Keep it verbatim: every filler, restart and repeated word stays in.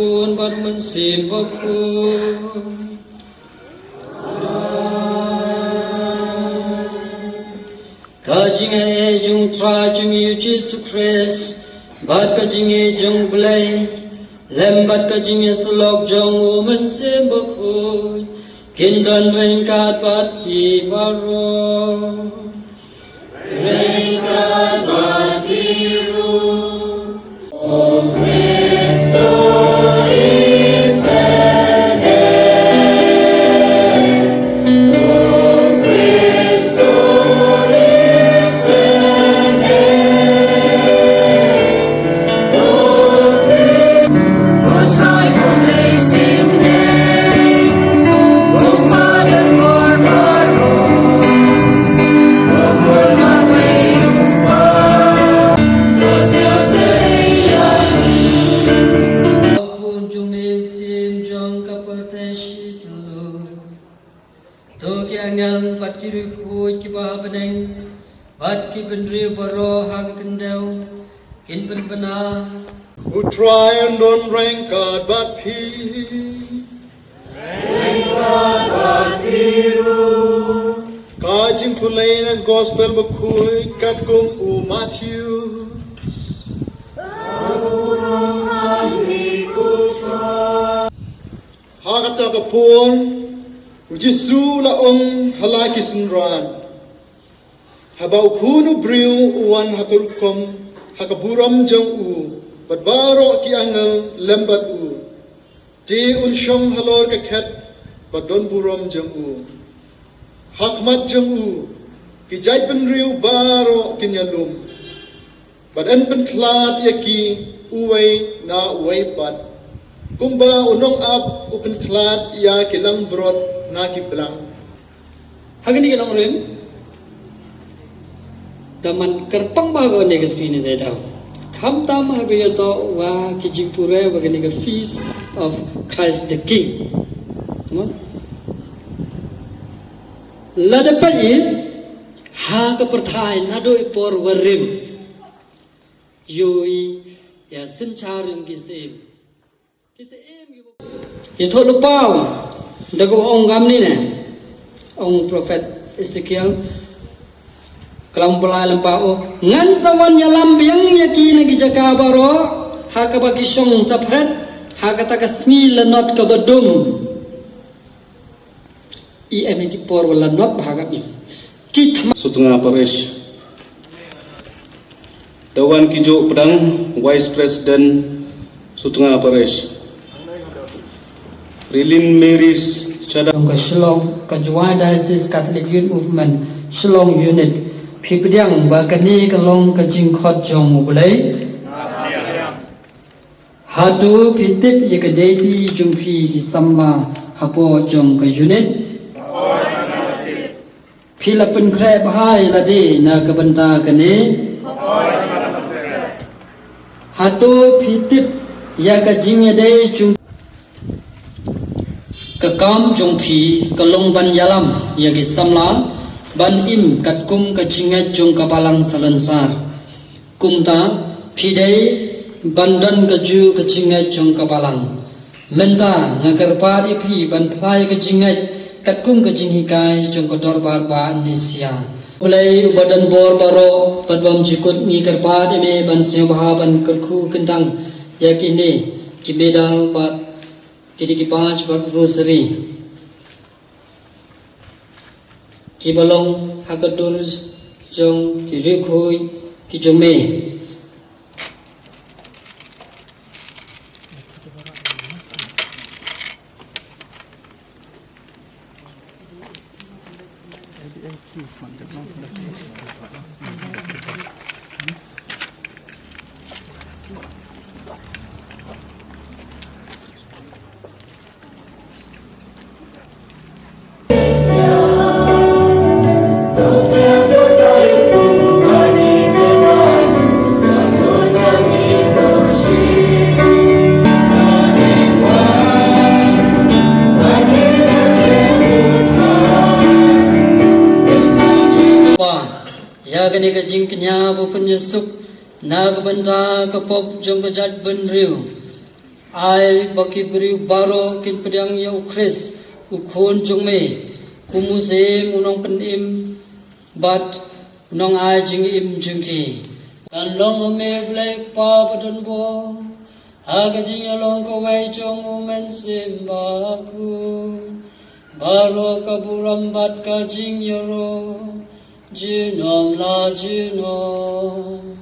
Khun bad Mynsiem Bakhuid. Ka jingaiei jong U Trai jong ngi U Jisu Khrist, bad ka jingïeit jong U Blei, lem bad ka jingïasyllok jong U Mynsiem Bakhuid, kin don ryngkat bad phi baroh. Ryngkat bad phi ruh. To ki angel bad ki riewkhuid kiba ha bneng bad ki bynriew baroh ha ka khyndew kin pynbna. U Trai un don ryngkat bad phi. Ka jingpule na Gospel Bakhuid katkum u Mathaios. Ha kata ka por, U Jisu u la ong ha la ki synran, haba U Khun u Briew u wan ha ka rukom, ha ka burom jong u, bad baroh ki angel lem bad u, te un shong halor ka khet ba don burom jong u. Ha khmat jong u, ki jaitbynriew baroh kin ïalum, bad yn pynkhlad ïa ki uwei na uwei pat, kumba u nongap u pynkhlad ïa ki langbrot na ki blang. Ha kane ka nongrim, te man kyrpang ba kane ka sngi te daw, khamtam haba ïatoh wa ki jingpule wa kane ka Feast of Christ the King. Mo? Lada peit ha ka pyrthai naduh i por wa rim, ïohi ïa synshar jong ki syiem. Ki syiem ki ba ïathuh lypa da ka ong kumne, ong prophet Ezekiel, klam Blai lyngba, o, ngan sa wan ïalam biang ïa ki na ki jaka baroh ha kaba ki shong saphriang ha kata ka sngi lanot kaba dum. I em ïa ki por wa lanot bha ka ni. Ki thma. Sutnga Parish. Da wan ki juh pdang, Vice President Sutnga Parish. Rilin Mary Shadap. Ka Shillong, ka Jowai Diocese Catholic Youth Movement, Shillong Unit. Phi pdiang ba kane ka long ka jingkhot jong U Blei. Hato phi tip ïa ka deiti jong phi ki samla hapoh jong ka unit? Phi la pynkhreh bha ïa lade na ka bynta kane? Hato phi tip ïa ka jingïadei jong ka kam jong phi ka long ban ïalam ïa ki samla ban im katkum ka jingngeit jong ka Balang Salonsar. Kumta, phi dei ban don kajuh ka jingngeit jong ka Balang. Mynta nga kyrpad ïa phi ban phla ïa ka jingngeit katkum ka jinghikai jong ka dorbar ba nisia. Blei uba don bor baroh bad bymjukut, ngi kyrpad ïa me ban sngewbha ban kyrkhu kyntang ïa kine ki medal bad kine ki badge bad rosary. Kiba long ha ka dur jong ki riewkhuid ki jong me. Ïa kane ka jingkñia ba pynïasuk na ka bynta ka pop jong ka jaitbynriew. Ai ba ki briew baroh kin pdiang ïa u Khrist, u Khun jong me, kum u Syiem, u Nongpynim bad u Nongai jingim jong ki. Kan long ha me, Blei Kpa badonbor, ha ka jingïalong kawei jong u Mynsiem Bakhuid, baroh ka burom bad ka jingïaroh, junom la junom.